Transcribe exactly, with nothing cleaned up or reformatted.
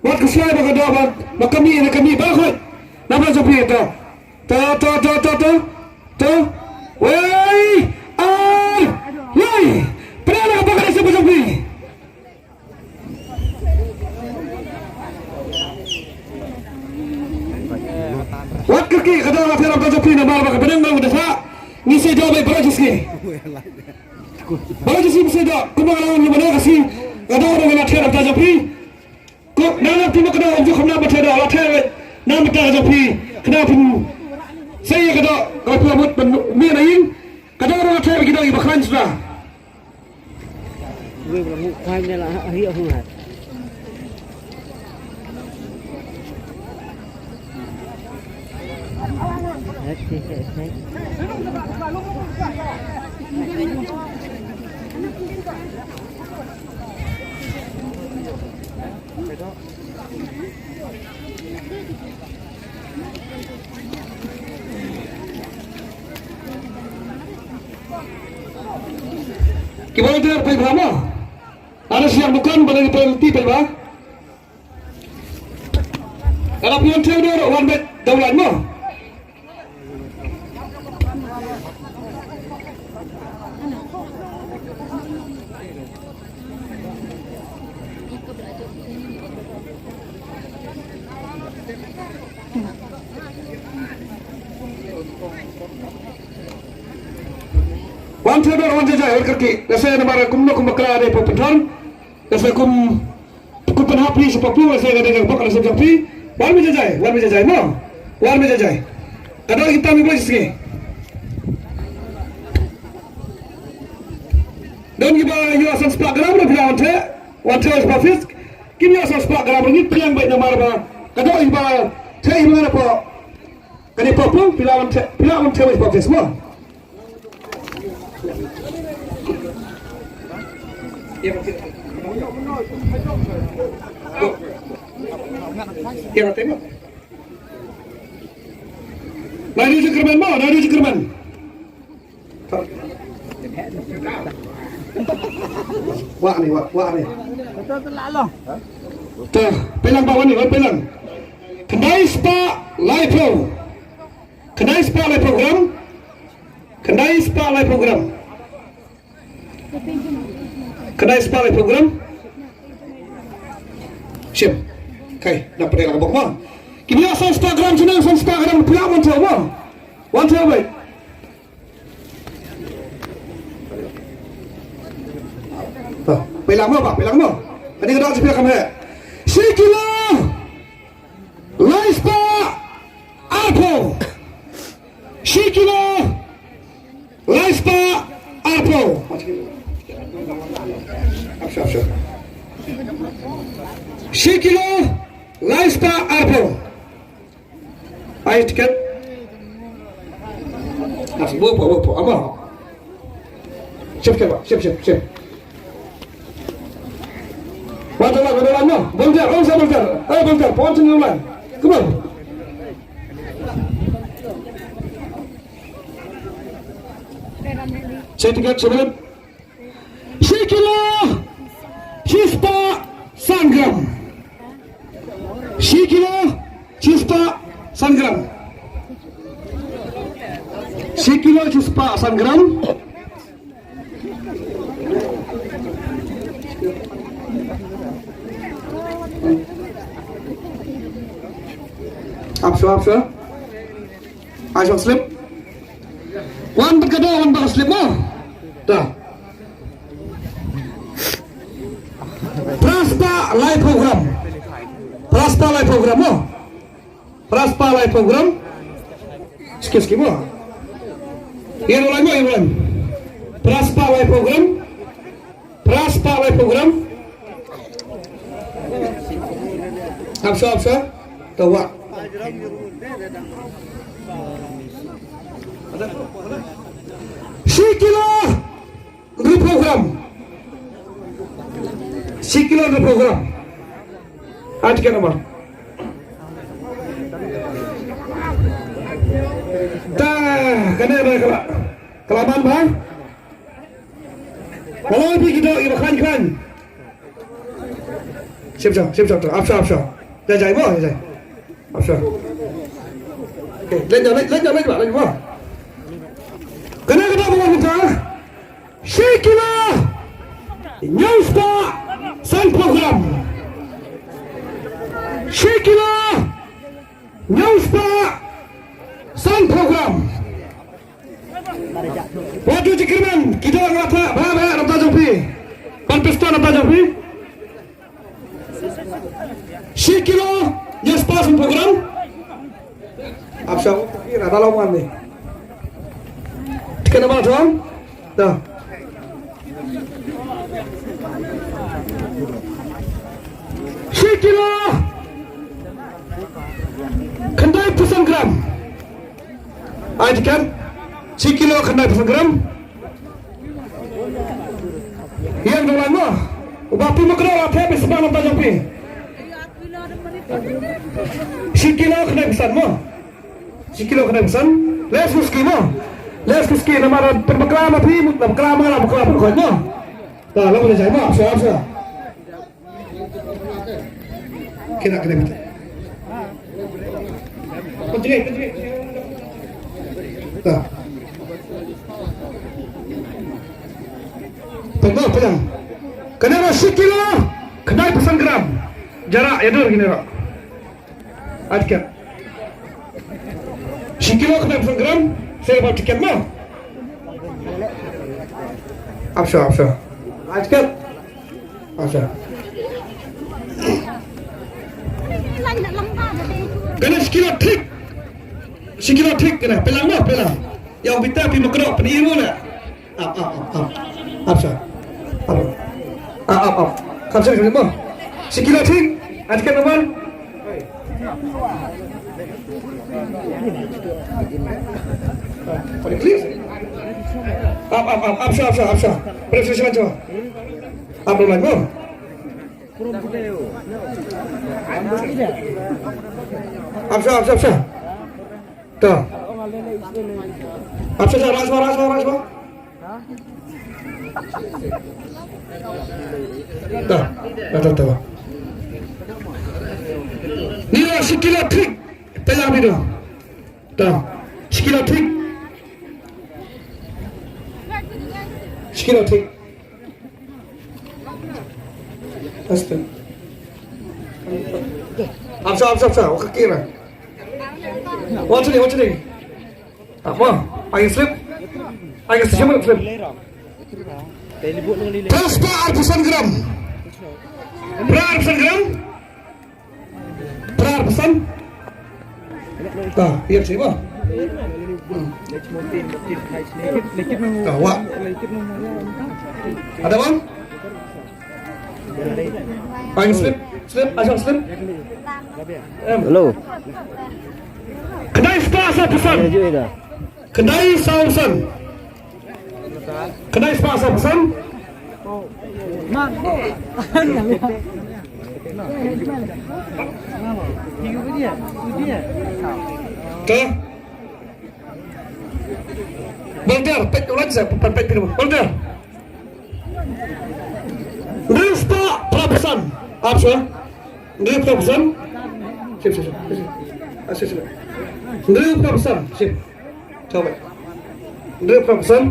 Wat khuslai ba ka doh ba, ba ka mih na ka mih ba khot. Namar jong phi to. To, to, to, to, to. To. Wei. Ar. Lai. Pynah na ka bak ka dei sep ka jong phi. Wat kyrkieh, ka doh la pher na bynta jong phi namar ba ka pdeng ba u da sah. Ngi sa doh beit baroh shi sngi. Baroh shi sngi sa doh. Kumba nga la ong ïa mano ka sngi. Ka doh ba nga la pher na bynta jong phi. Ko, na la phi ma ka doh, ym ju kham na ba theh doh, la theh na bynta ka jong phi. Khnang phin sa ïa ka doh, ka la phi la mut ban mih na ïing. Ka doh ruh la theh ba ki doh iba khlaiñ shuwa. Wei ba la mut khlaiñ ne la ha hi hung hat. Ki volunteer peit bha mo. Lada shu ïa dukan ba dei penalty peit bha. Lada phi wan thew dor wan beit da u lain mo. Wan thew dor wan jai jai, wan kyrkieh. Lehse namar kumno kum bakla dei pynthor. Lehse kum Kum pynhap phi shapoh phi, lehse ka dei ka bok ka dei sep jong phi. Wan me jai jai, wan me jai jai mo. Wan me jai jai. Ka dei kita mi bla jisngi. Don kiba ïoh san spah gram ruh phi lah wan theh, wan theh shapoh office. Kim ïoh san spah gram ruh ngi pdiang beit namar ba ka dei kiba theh ïa nga na poh. Kane poh pung, phi lah wan theh, phi lah wan theh wei poh office mo. Nai du jingkyrmen mo, nai du jingkyrmen. Wah ni, wah, wah ni. Te, peilang ba wan ni, wan peilang. Khyndai spah laiphew. Khyndai spah laiphew gram. Khyndai spah laiphew gram. Khyndai spah laiphew gram. Shim. Kai, na pdeng la ka bok mo. Kim ïoh san spah gram, shu nang san spah gram, phi lah ban thew mo. Wan thew beit. Peilang mo, bah, peilang mo. Kane ka dok jingpei kam heh. Shi kilo. Lai spah arphew. Shi kilo lai spah arphew. Shi kilo lai spah arphew. Ai tiket. Nas bo po bo po apa? Shim shim shim shim shim. Wata la wata la no. Volunteer, ong sa volunteer. Eh, volunteer, pon sini ulan. Come on. Shim tiket, shim tiket. Shi kilo shi spah san gram. Shi kilo shi spah san gram. Shi kilo shi spah san gram. Ap shuwa, ap shuwa. Ai shong slip. Wan bad ka doh, wan bad ka slip mo. Da. Phra spah laiphew gram. Phra spah laiphew gram mo. Phra spah laiphew gram. Skip skip mo. Ïa u lai mo, ïa u lai. Phra spah laiphew gram. Phra spah laiphew gram. Hap sha, hap sha. Tawa. Shi kilo hynriewphew gram. Shi kilo hynriewphew gram. Ai tiket namar. Ta, kane ba ka la, ka la man ba. Ka long phi ki doh kiba khlaiñ khlaiñ. Shim shop, shim shop, ap shop, ap shop. Jai jai mo, jai jai. Ap sha. Okay, leit noh, leit, leit noh, leit noh, leit noh. Kane ka dei ba mynta shi kilo hynñiew spah sanphew gram. Shi kilo hynñiew spah sanphew gram. Wat ju kyrmen, ki dang ïa ka, ba, ba, na bynta jong phi. Ban pistol na bynta jong phi. Shi kilo hynñiew spah sanphew gram. Ap sha, ki ra da long wan ni. Tiket nambar tuan. Da. Shi kilo khyndaiphew san gram. Ai tiket. Shi kilo khyndaiphew san gram. Ïa, dang lang mo. Uba phi mukro la phi, phi sma na bynta jong phi. Shi kilo khyndaiphew san mo. Shi kilo khyndaiphew san. Leh suski mo. Leh suski, namar pynbakla ma phi, mut bakla ma nga la bakla pynkhot mo. Ta, la mo jai mo, ap sha, ap sha. Kena, kena, kena. Continue, continue. Ta. Pynbor, pynbor. Kane ruh shi kilo khyndaiphew san gram. Jara, ïa dur kine ruh. Ai tiket. Shi kilo khyndaiphew san gram. Sa ba tiket mo. Ap sha, ap sha. Ai tiket. Ap sha. Kane shi kilo thik. Shi kilo thik kane. Pynlang mo, pynlang. Ïa u bita phi mukro, pynïoh mo ne. Ap, ap, ap, ap. Ap sha. Ap. Ap, ap, ap. Kam sha mo. Shi kilo thik. Ai tiket nambar. Ap, ap, ap, ap sha, ap sha, ap sha. Press sha, sha. Ap dong lang mo. Ap sha, ap sha, ap sha. Ta. Ap sha, sha, ras mo, ras mo, ras mo. Ta, ta, ta, ta. Ni ruh shi kilo thik. Pynlang phi ruh. Ta. Shi kilo thik. Shi kilo thik. Aste. Ap sha, ap sha, ap sha. Wa ka kira. Wa chini, wa chini. Ap mo? Ai slip. Ai slip, slip. Phra spah arphew san gram. Phra arphew san gram. Phra arphew san. Ta, ïa shi mo. Hmm. Ta, wa. Ada bang? Ai slip, slip, ai slip. Hello. Khyndai spah saw phew san. Khyndai saw phew san. Khyndai spah saw phew san. Te. Volunteer, peit, ulang sa, peit, peit, peit, volunteer. Hynriew spah phra phew san. Ap sha. Hynriew phra phew san. Sip, sip, sip, sip. Ah, sip, sip. Hynriew phra phew san. Sip. Coba. Hynriew phra phew san.